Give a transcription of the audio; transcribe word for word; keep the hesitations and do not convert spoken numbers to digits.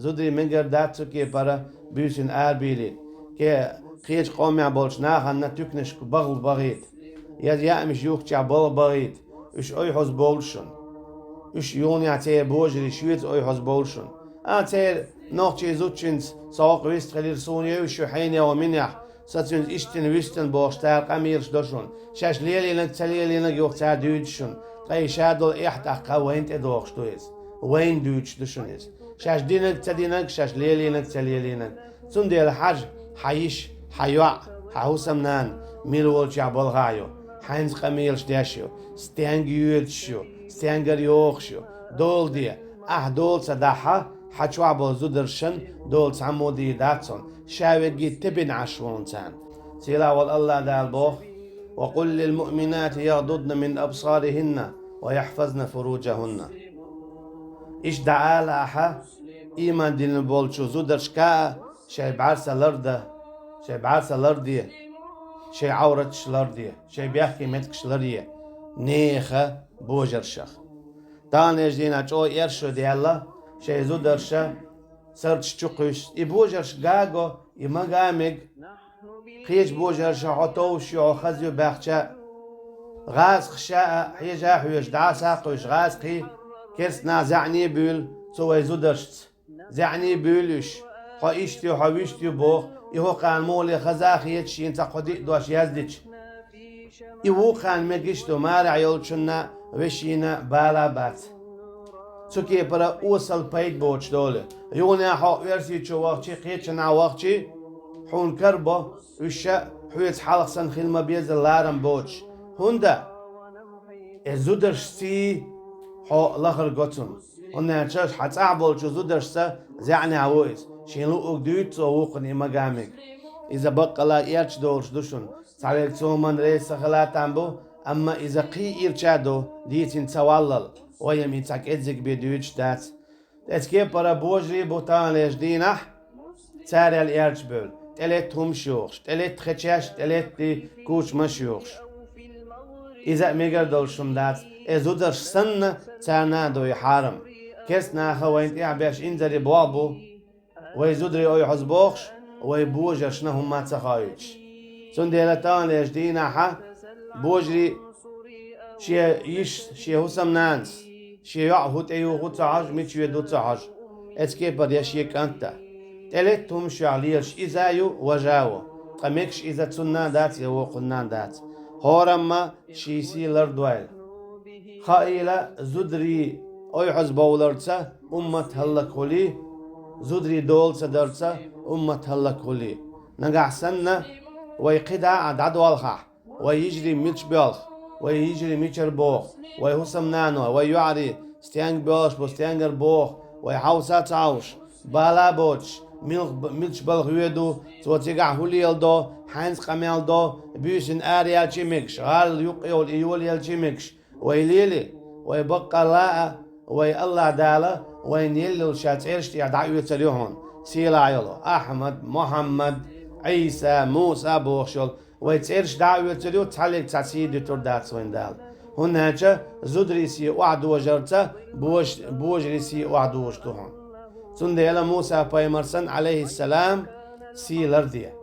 Зударий мегар дац цу кепара буьйсанна арабийлийта. Кхечу къомехь болчу нахана туьканашка бахьал бахийта. Я яамаш юххучехь балха бахийта. Уьш ойхьаза бовлу шуна. Уьш юханехь церан божарий шуьца ойхьаза бовлу шуна. А, церан нохчийн зудчуьнца со хӀокху вист хилира, суна евзаш ю хьенех а минех, со цуьнца иштта вистина бохуш, цара къамелаш до шуна. Шаьш лелийнарг, ца лелийнарг юха цара дуьйцу шуна. Ткъа и ша долу эхь тӀаккха вайна тӀедогӀуш ду иза. Вайна дуьйцуш ду шуна иза. Шаьш динарг, ца динарг, шаьш лелийнарг, ца лелийнарг. Цундела хьажа, хьан йиша, хьан йоӀ, хьан хӀусамнана мила волчохь балхахь ю, хьайнца къамелаш деш ю, стенга йоьдуш ю, стенгара йохуш ю. Дола де, ахь дола ца дахь, хьан чохь болу зударшна дола цхьаммо дийр дац хьуна, ша верриге тебина Ӏаш ву хьуна царна. Сийлахь волу АллахӀ Дала боху: «Ва къул лил муъминати ягӀдудна мин абсарихӀинна ва яхьфазна фуруджахӀунна». Иштта дӀаала ахьа ийман дина болчу зударшка а, шайн бӀаьрса ларда, шайн бӀаьрса ларде, шайн Ӏавраташ ларде, шайн бехке меттигаш ларъе, нехан божаршах. Таханлерчу дийнахь чӀогӀа эршо даьлла шайн зударша сардаш чу кхуьссу. И божарш га го, и ма га мега. Кхечу божарша хьо товш ю, хьо хаза ю баьхча а, гӀазкхаша а хьежа а хьоьжуш, дӀаса а кхуьйсуш, гӀазкхий керстанах заьӀне а буьйлу цу вайн зударшца. ЗаьӀне а буьйлу уьш, хьо иштта ю, хьо вуьшта ю боху, и хӀокхарна муха ле хаза а хеташ, шена цхьа кхо-диъ дош яздича. И вукхарна мегаш ду, марехь йолчунна а, вешина а бала а бац. Цу кепара осал пайда боцуш долу. Юханехь хьо Оьрсийчу вахчи, кхечанхьа вахчи, хьуна карабо, уьш а хьоьца хьалха санна хила ма-беззара ларам боцуш. ХӀунда? Э, зударшций хьо лахара го цунна. ХӀунда аьлча хьан цӀахь болчу зударшца заьӀнехь ву иза. Шена луъург дуьйцу цо вукхунна и ма га мега. Иза баккъала эрча долуш ду шуна. Цхьаверг цо ма-реза ца хила там бу, амма иза кхин ирча а ду, дийцина ца валлал, вайна и цхьа кӀеззиг бен дуьйцуш дац. Эцу кепара божарий бу таханлерчу дийнахь, царел эрча бевлла, тӀелетта хӀумаш йохуш, тӀелетта хечеш, тӀелетта кучамаш йохуш. Иза а мегар долуш хӀума дац, э, зударш санна, царна а ду и хьарам. Керстанаха вайна тӀехь беш инзаре болх бу, вай зударий ойхьаза бохуш, вай божаршна хӀумма ца хоуьйтуш. Цундела таханлерчу дийнахьа божарий шен йиша, шен хӀусамнанас, шен йоӀ хӀун тӀеюху ца хьожу, мича ве ду ца хьожу, эцу кепара я шен кӀант а. ТӀелетта хӀумаш йохуш лелаш иза а ю, важа а ву, ткъа мегаш иза цунна а дац, я вукхунна а дац. ХӀорамма шен сий лардойла. Хаийла, зударий ойхьаза бовларца уммат хӀаллакхуьлий, зударий дола ца дарца уммат хӀаллакхуьлий. Нагахь санна, вай кхидӀа а дӀадолхахь, вай йижарий мича боьлху, вай йижарий мичара боху, вай хӀусамнаной, вай йоӀарий стенга боьлхуш бу, стенгара боху, вай хьовса а ца хьовсуш, бала а боцуш, милх-, мича балха воьду, цо цигахь хӀун леладо, хьаьнца къамел до, буьйсанна араяьлчий мегаш, гӀала юккъе йолу и йолаелчий мегаш, вай лели, вай баккъалла а, вай АллахӀ Дала вайна елла йолу Ша цӀераш тӀехь дӀаоьцур ю хьуна. Сийлахь йолу Ахьмад, Мухьаммад, Ӏийса, Муса бохуш йолу вай цӀераш дӀаоьцур ю, цхьаллиг цхьа сий дуьтур дац вайна Дала. ХӀунда аьлча зударий сий охьадожарца бож-, божарий сий охьадожуш ду хьуна. Цундела Муса пайхамар санна, Ӏалайхиссалам, сий ларде.